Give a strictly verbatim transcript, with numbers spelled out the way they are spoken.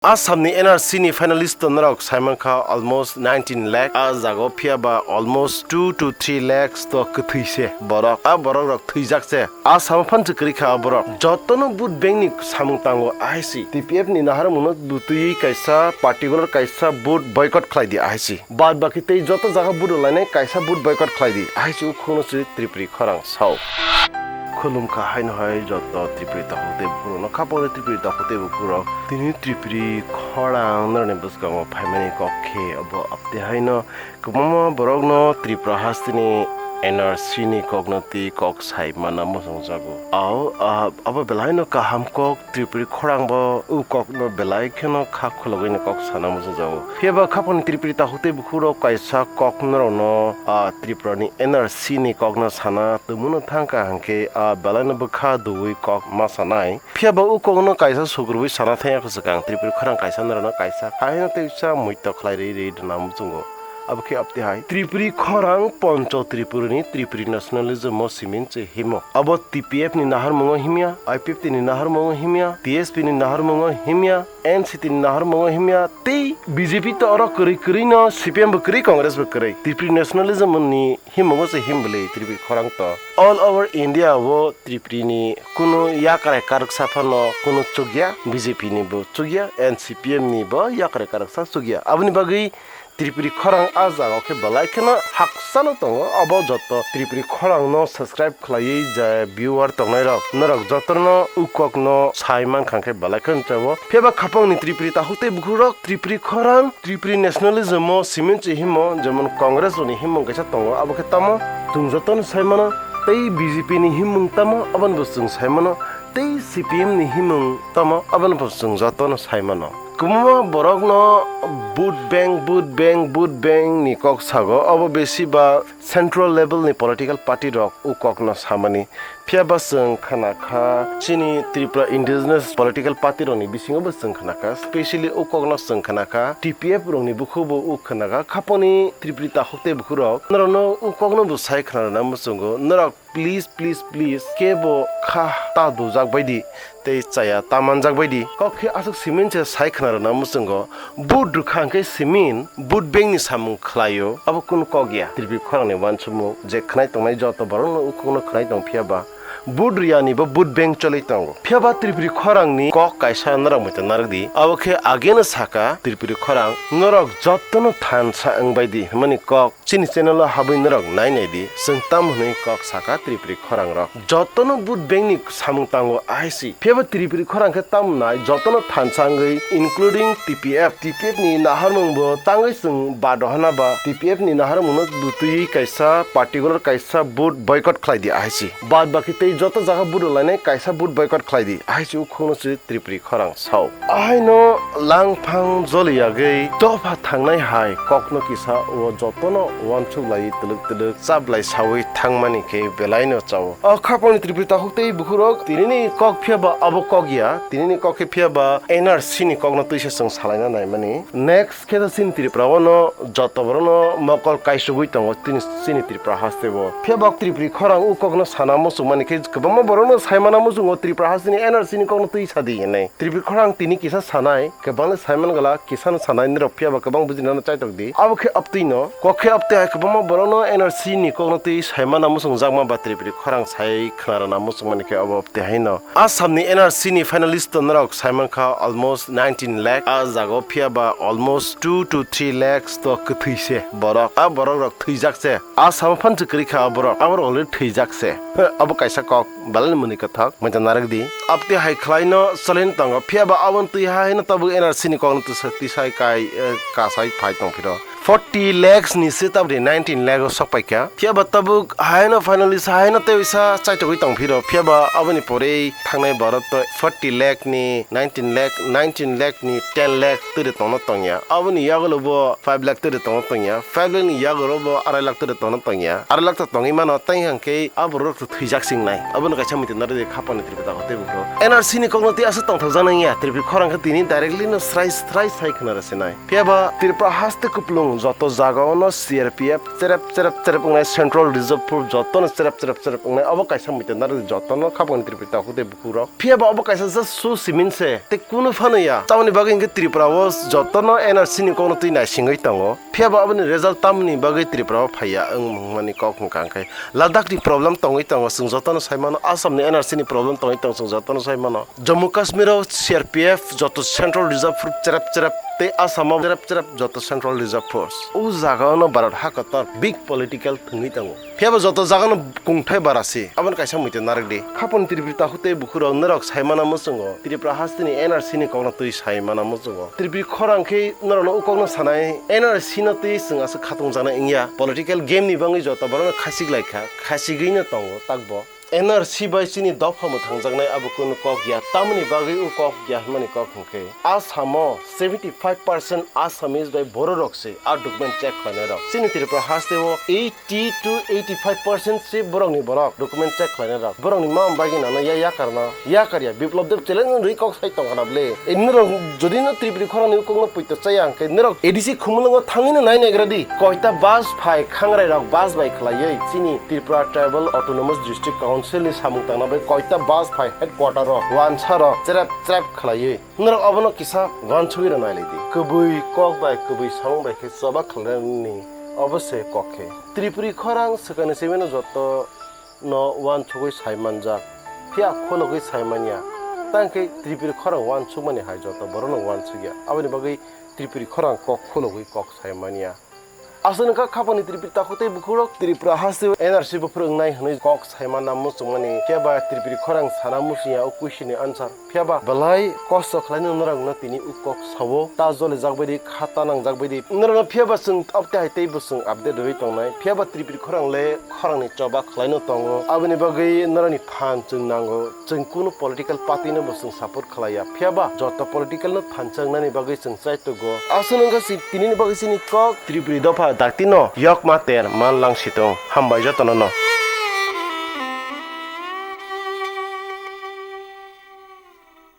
Assam ni N R C ni finalist to norok saimankha almost nineteen lakh, a jago phiya ba almost two to three lakhs to kwthwi se borok. A borok rok thwijak se. Assam phan se kwrwi kha a borok. Jotono vote bank ni samung tango ahai si. T P F ni naharmung no butwi kaisa particular kaisa vote boycott khlai di ahai si. Bad baki tei joto jaga vote rwlainai kaisa vote boycott khlai di ahai si ukhung no se Tripuri khorang sao. Khulumkha haino hai joto Tripuri takhuk tei bukhurokno, khapangni Tripuri takhuk tei bukhurok. Tini Tripuri khorang norokni bwskango phaimani kok khe obo apti haino kwbangma borokno Tripura hasteni N R C ni kokno twi kok sai manna muchungjago. Ao, ah, abo belai no kaham kok. Tripuri khorang bo o kok no belai kheno kha khulogwi ni kok sana muchungjago. Phiya ba khapangni Tripuri takhuk tei bukhurok kaisa kok norokno, ah, Tripura ni N R C ni kok no sana tongmano thangkha hwnkhe, ah, belai no bwkha dugwi kok ma sanai. Phiya ba o kok no kaisa sugrubwi sana thangya khe swkang Tripuri khorang kaisa norokno kaisa haino tei kisa muitok khlai rwi rwi rwna muchungo. Abo khe apti hai Tripuri khorang Poncho Tripuri ni Tripuri nationalism o simin se himo. Abo T P F ni naharmungo himya, I P F T ni naharmungo himya, T S P ni naharmungo himya, N C T ni naharmungo himya, tei B J P to oro kwrwi kwrwi no, C P M bo kwrwi, Congress bo kwrwi. Tripuri nationalism ni himungo se him bwlwi Tripuri khorang to. All over India o Tripuri ni kunu yakrai karwksa phano kunu chukya, B J P ni bo chukya, N C P M ni bo yakrai karwksa chukya. Aboni bagwi Tripuri khorang a jaga o khe belai kheno haksano tongo. Abo joto Tripuri khorang no subscribe khlaiwi je viewer tongnai rok, norok jotono o kok no sai mankha khe belai kheno chao. Phiya ba khapang ni Tripuri takhuk tei bukhuk rok, Tripuri khorang, Tripuri nationalism o simin se himo, jemon Congress rok ni himung kaisa tongo, abo khe tamo chwng jotono sai mano, tei B J P ni himung tamo, aboni bo chwng sai mano, tei C P M ni himung tamo, aboni bo chwng jotono sai mano. Kwbangma borokno vote bank, vote bank, vote bank ni kok sago. Obo besi ba central level ni political party rok o kok no samani. Phiya ba chwng khna kha chini Tripura indigenous political party rok ni bisingo bo chwng khna kha, specially o kok no chwng khna kha T P F rok ni bukhugo bo o khna kha. Khaponi Tripuri takhuk tei bukhuk rok norok no o kok no bo sai khna rwna muchungo. Norok please, please, please, kebo kha ta dujak bai di, tei chaya ta manjak bai di. Kok khe aswk simin se sai khna rwna muchungo. Vote rwkha hwnkhe simin, vote bank ni samung khlaio, abo kunu kok ya. Tripuri khorang ni uansukmung je khwnai tongnai joto borok no o kok no khwnai tong phiya ba, vote rwya ni bo vote bank choli tongo. Phiya ba Tripuri khorang ni kok kaisa norok muitu narwk di. Abo khe age no saka Tripuri khorang, norok joto no thansa wng bai di hwnmani kok. Chini channel o habwi norok nai nai di, chwng tam hwnwi kok saka Tripuri khorang rok. Jotono vote bank ni samung tango ahai si. Phiya bo Tripuri khorang khe tam nai, jotono thansa wngwi, including T P F. T P F ni naharmung bo tangwi chwng ba dohana ba T P F ni naharmung no butwi kaisa particular kaisa vote boycott khlai di ahai si. Bad baki tei joto jaga vote rwlainai kaisa vote boycott khlai di ahai si, ukhung no se Tripuri khorang sao. Ahaino langphang joli yagwi dopha thangnai hai kokno kisa o jotono uansuk lai twlwk twlwk chaplai sawi thangmani khe belaino chao. O khapangni Tripuri takhuk tei bukhurok tinini kok phiya ba abo kok ya, tinini kok khe phiya ba N R C ni kokno twisa chwng salaina naimani. Next khe to chini Tripura o no joto borok no mokol kaisugwi tongo tini chini Tripura haste o. Phiya ba Tripuri khorang o kokno sana muchungmani khe kwbangma borok no saimana muchungo Tripura haste ni N R C ni kokno twi sadi hinwi. Tripuri khorang tini kisa sanai, kwbangni saiman gala, kisano sanai nirok phiya ba kwbang bujinano chaitok di. Abo khe aptwi no, kok khe aptwi hai kwbangma borokno N R C ni kokno twi saimana muchungjakma ba Tripuri khorang sai khwnarwna muchungmani khe abo aptwi hai no. Assam ni N R C ni finalist to norok saimankha almost nineteen lakh, a jago phiya ba almost two to three lakhs to kwthwi se borok. A borok rok thwijak se. Assam phan se kwrwi kha a borok, a borok already thwijak se. Abo kaisa kok. Belai ni mwnwi kwthok, mwnta narwk di. Aptwi hai khlai no choli no tongo, phiya ba aboni twi hai no tabuk N R C ni kok no tisa-, tisai kai, eh, kasai phai tong phiro. Forty lakhs ni se tabuk nineteen lakh o sok pai kha. Phiya ba tabuk hai no finally sa hai no tei sa chaitogwi tong phiro. Phiya ba aboni pore thangnai borok to forty lakh ni, nineteen lakh, nineteen lakh ni ten lakh twi tong no tong ya. Aboni yagulo bo five lakh twi tong no tong ya. Five lakh ni yagulo bo arai lakh twi tong no tong ya. Arai lakh to tongwi mano, tei hwnkhe a borok thwijak singnai. Abono kaisa muitu narwk di khapangni Tripura takhuk tei bukhuk. N R C ni kokno twi aswk tongthokjak nang ya, Tripuri khorang khe tini directly no srai srai sai khna rw sinai. Phiya ba Tripura haste kupulung Joto jaga ono C R P F cherep cherep cherep wngnai, Central Reserve Force jotono cherep cherep cherep wngnai. Obo kaisa muitu narwk jotono khapangni Tripura takhuk tei bukhuk rok. Phiya ba obo kaisa just su simin se, tei kunu phano ya. Tamoni bagwi hinkhe Tripura o jotono N R C ni kokno twi naisingwi tongo. Phiya ba aboni result tamoni bagwi Tripura o phaiya wng mani kok hwnkha hinkhe Ladakh ni problem tongwi tongo, chwng jotono sai mano. Assam ni N R C ni problem tongwi tongo, chwng jotono sai mano. Jammu Kashmir o C R P F, joto Central Reserve Force cherep cherep tei Assam o cherep cherep joto Central Reserve Force. O jaga ono Bharat ha kotor big political thwngwi tongo. Phiya ba joto jaga no kungthai bara se, aboni kaisa muitu narwk di. Khapangni Tripura takhuk tei bukhuk rok norok sai mana muchungo, Tripura haste ni N R C ni kokno twi sai mana muchungo. Tripura khorang khe norok no o kokno sanai, N R C no twi chwng aswk khatung jaknai wngya. Political game ni bagwi joto borok no khachik lai kha, khachigwi no tongo takbo. N R C bai chini dopha mwthangjaknai abo kunu kok ya, tamoni bagwi o kok ya hwnmani kok hwnkhe Assam o seventy five percent Assamese bai borok rok se a document check khlainai rok. Chini Tripura haste o eighty to eighty five percent se borok ni borok document check khlainai rok. Borok ni mama bagwi nano ya yakar no yakar ya Biplab Deb challenge rwi kok sai tong khana ble. E norok jodi no Tripura khorang ni o kok no poito chaya hwnkhe norok A D C Khumulwngo thangwi no nai naigra di. Koita bus phai khangrai rok bus bai khlaiwi chini Tripura Tribal Autonomous District Council ni samung tangna bai koita bus phai headquarter o wansa rok cherep cherep khlaiwi. Norok obono kisa wansugwi rw nailai di. Kwbwi kok bai kwbwi samung bai khe choba khlainani obo se kok khe. Tripuri khorang swkangni simi no joto no wansugwi sai manjak. Phiya khulugwi sai manya. Tang khe Tripuri khorang wansukmani hai joto borok no wansukya. Aboni bagwi Tripuri khorang kok khulugwi kok sai manya. Aswk wngkha khapangni Tripuri takhuk tei bukhuk rok Tripura haste N R C buphuru wngnai hwnwi kok saima na muchungmani. Phiya ba Tripuri khorang sana muchungya o question ni answer. Phiya ba belai kosto khlaino norok no tini o kok sao. Ta jolijak bai di, khata nangjak bai di. Norok no phiya ba chwng update hai tei bo chwng update rwui tongnai. Phiya ba Tripuri khorang le khorang ni choba khlaino tongo. Aboni bagwi norok ni phan chwng nango. Chwng kunu political party no bo chwng support khlaiya, phiya ba joto political no thansa wngnani bagwi chwng chaitogo. Aswk wngkha si tinini bagwi chini kok Tripuri dopha dakti no yokma ter man lang situng. Hambai jotono no.